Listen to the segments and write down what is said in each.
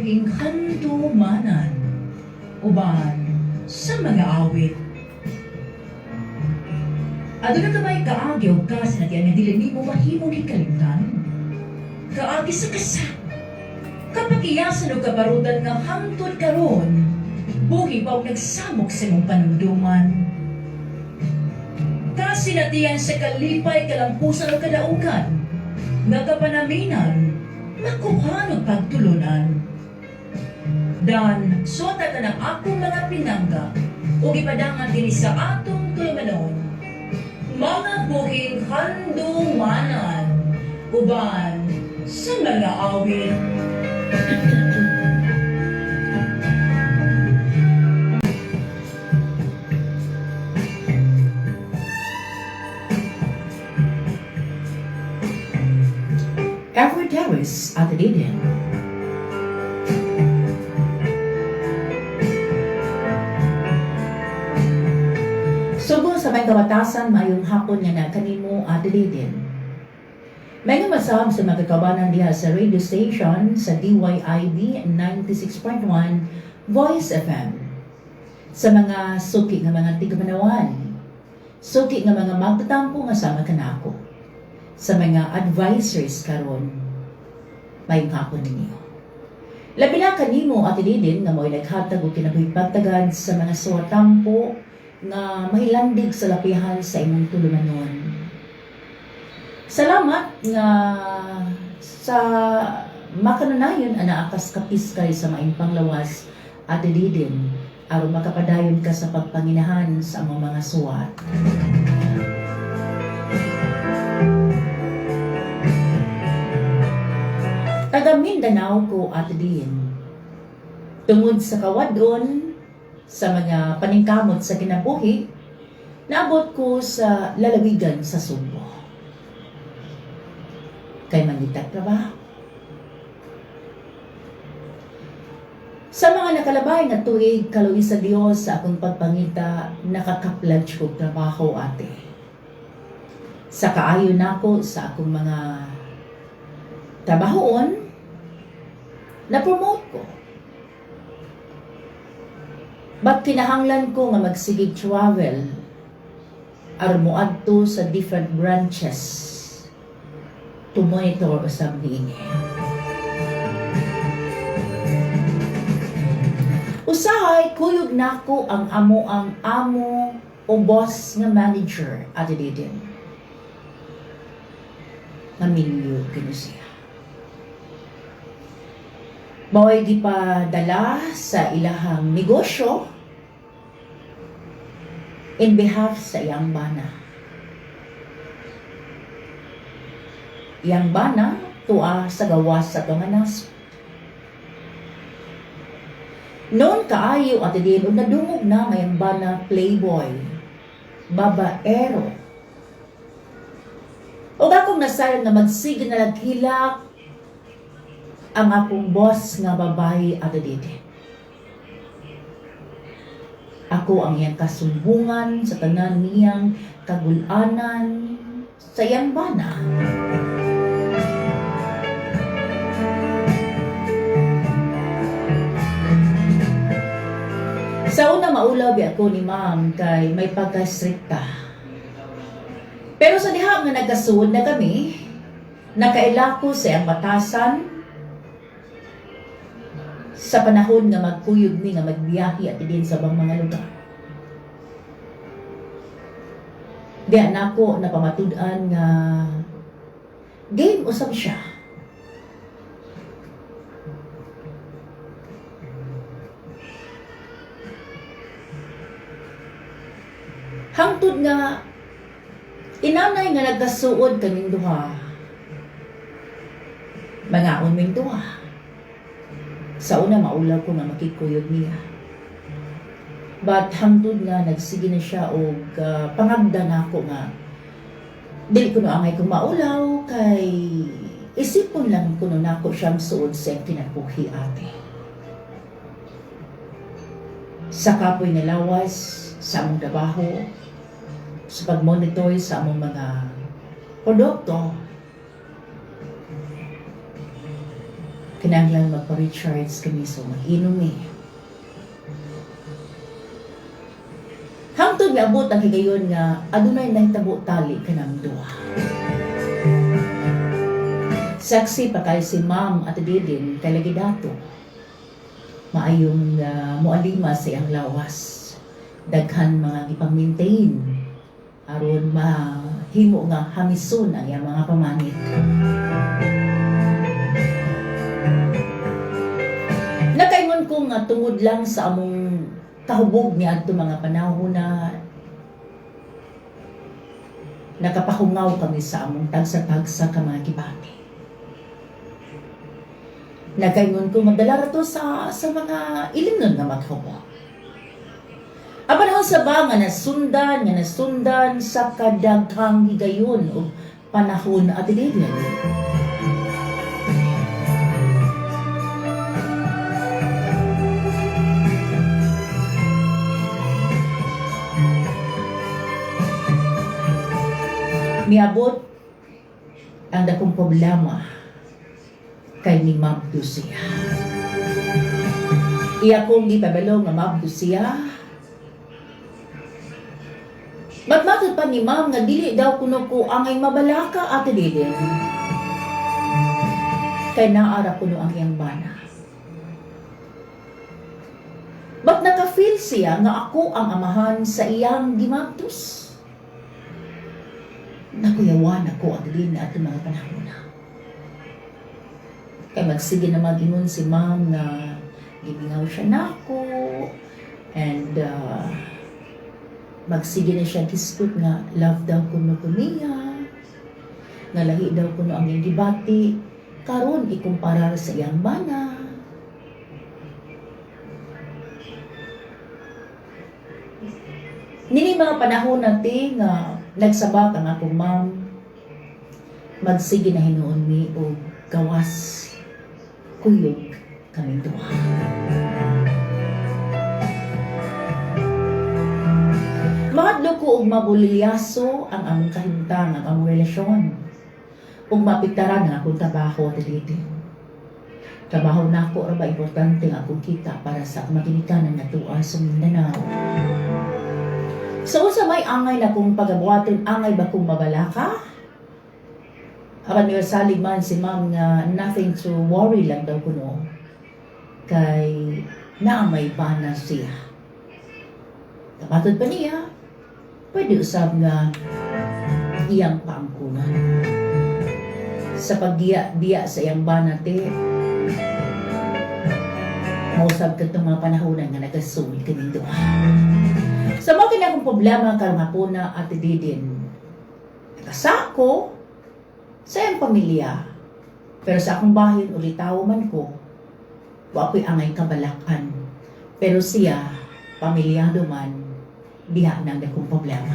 Buhing handumanan uban sa mga awit. Aduna ka ba'y kaagi o kasinatian nga dili nimo mahimong hikalimtan? Kaagi sa kasa. Kapakiyasan o kabarutan nga hangtod karon, buhi pa og nagsamok sa imong panumduman. Kasinatian sa kalipay, kalampusan o kadaugan, nga kapanaminan, makuhan og pagtulunan. Dan, suwata ka ng akong mga pinangga, ug ipadangan dinhi sa atong tulumanon, mga buhing handumanan, uban sa mga awit. Every Terrace at Eden. Sugo sa may kabatasan, mayong hapon nga na kanimo, Ate Liden. May nga masab sa mga kakabanan diha sa radio station sa DYIB 96.1 Voice FM. Sa mga suki nga mga tigmanawan, suki nga mga magtatampo nga sama kanako. Sa mga advisors karon, mayong hapon ninyo. Labi na kanimo, Ate Liden, nga mo'y naghatag og kinabuhing pagtagad sa mga suwatampo nga mahilandig sa lapihan sa imong tulumanon. Salamat nga sa makanunayon anaa kas kapiskay sa maayong panglawas, Ate Liden, aron makapadayon ka sa pagpanginahan sa among mga suwat. Taga Mindanao ko, Ate Din. Tungod sa kawadon sa mga paningkamot sa kinabuhi, naabot ko sa lalawigan sa Sugbo. Kay mangitag trabaho. Sa mga nakalabay nga tuig, kaluoy sa Dios sa akong pagpangita, nakakaplag ko trabaho, ate. Sa kaayo nako sa akong mga trabahoon, na-promote ko. But kinahanglan ko nga magsigig travel aron moadto sa different branches to monitor usab niini. Usahay kuyog nako ang amo ang amo o boss nga manager, Ate Didin. Namilyo kini siya. Mao'y gipadala sa ilahang negosyo in behalf sa iyang bana. Iyang bana tuwa sa gawas sa nga nasod. Noon kaayo, Ate Din, ug nadungog na ngayang bana playboy, babaero. Ug akong nasayon nga magsige na naghilak ang akong boss nga babae, Ate Didi. Ako ang iyang kasumbungan sa tanan niyang kagulanan sa iyang bana. Sa una maulaw bi ako ni ma'am kay may pagka-strikta. Pero sa diha nga nagkasuod na kami, nakaila ko sa iyang batasan sa panahon nga magkuyog mi nga magbiyahe at din sa bang mga lugar. Diya nako napamatud-an nga game usab siya. Hangtod nga inanay nga nagkasuod kaming duha. Mangaon ming duha. Sa una maulaw ko nga makikuyog niya. But hangtod nga nagsige na siya og pangagda nako nga dili ko no angay kong maulaw kay isipon lang kuno nako siyang suod sa kinabuhi, ate. Sa kapoy nga lawas sa among trabaho, sa pag-monitor sa among mga produkto, Kinahanglan magpa-recharge kami, so mag-inom eh. Hangtod miabot ang higayon nga adunay nahitabo tali kanang duha. Sexy pa kay si Ma'am at Didin kay lagi dato. Maayong mualima sa iyang lawas. Daghan mga gipang-maintain aron mahimo nga hamison ang iyang mga pamanit. Nakaingon ko nga tungod lang sa among kahubog ni adto mga panahon na nakapahungaw kami sa among tagsa-tagsa ka mga gibati. Nakaingon ko magdala ra to sa mga ilimnon nga maghubog. Ang panahon sa ba nga nasundan sa kadaghang higayon o panahon at Lilian. Miabot ang dakong problema kay ni Ma'am Lucia. Iya kong gipabalo nga Ma'am Lucia. Matmatod pa ni Ma'am nga dili daw kuno ko angay mabalaka, Ate Lilian. Kay naara kuno ang iyang bana. But naka-feel siya nga ako ang amahan sa iyang gimabdos. Nakuyawan ako, Ate Lilian, at mga panahon na. Kay magsige na mag-ingon si Ma'am nga gimingaw siya nako and magsige na siya dispute nga love daw kuno ko niya, nga lahi daw kuno ang iyang gibati karon ikumpara sa iyang bana. Nini mga panahon na te nga nagsabak ang akong ma'am, magsige na hinuon mi og gawas kuyog kaming duha. Mahadlok ko og mabulilyaso ang among kahimtang, ang among relasyon. Ug mapiktaran ang akong trabaho at dili. Trabaho nako ra ba importante nga akong kita para sa akong maginikanan nga tuwa sa Mindanao. So unsa may angay na kong pagabuhaton, angay ba kong mabalaka? Apan may salig man si ma'am nga nothing to worry lang daw kuno kay naa may bana siya. Kapatod pa niya, pwede usab nga iyang paangkunan. Sa pagbiya sa iyang bana te, mausab kadtong mga panahon nga nagasul kaming duha. Sa mga kini akong problema karong hapuna, Ate Didin, nakasako sa iyang pamilya. Pero sa akong bahin, ulitawo man ko, wa ko'y angay kabalakan. Pero siya, pamilyado man, diha nang dakong problema.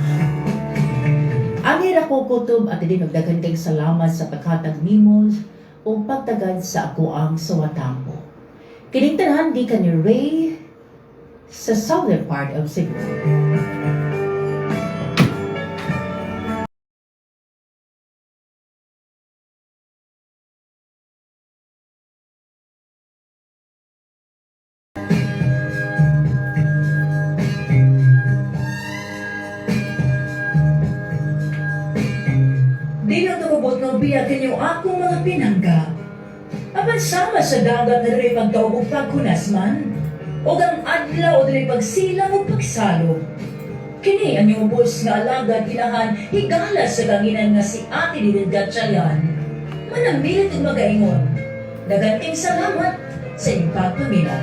Ani ra ko kutob, Ate Didin, og daghan kay salamat sa paghatag nimo o pagtagad sa ako ang sawatampo. Kining tanan gikan ni Ray sa southern part of Cebu. Di lang tumubot ng biya kanyo akong mga pinangga. Apan sama sa dagat na diri pagtaog ug paghunas man, o ang adlaw o diri pagsilang ug pagsalog. Kini ang inyong ubos nga alagad inahan higala sa kanginan nga si Ate Didin Gatchalian. Manamilit ug magaingon. Daghang salamat sa inyong pagpaminaw.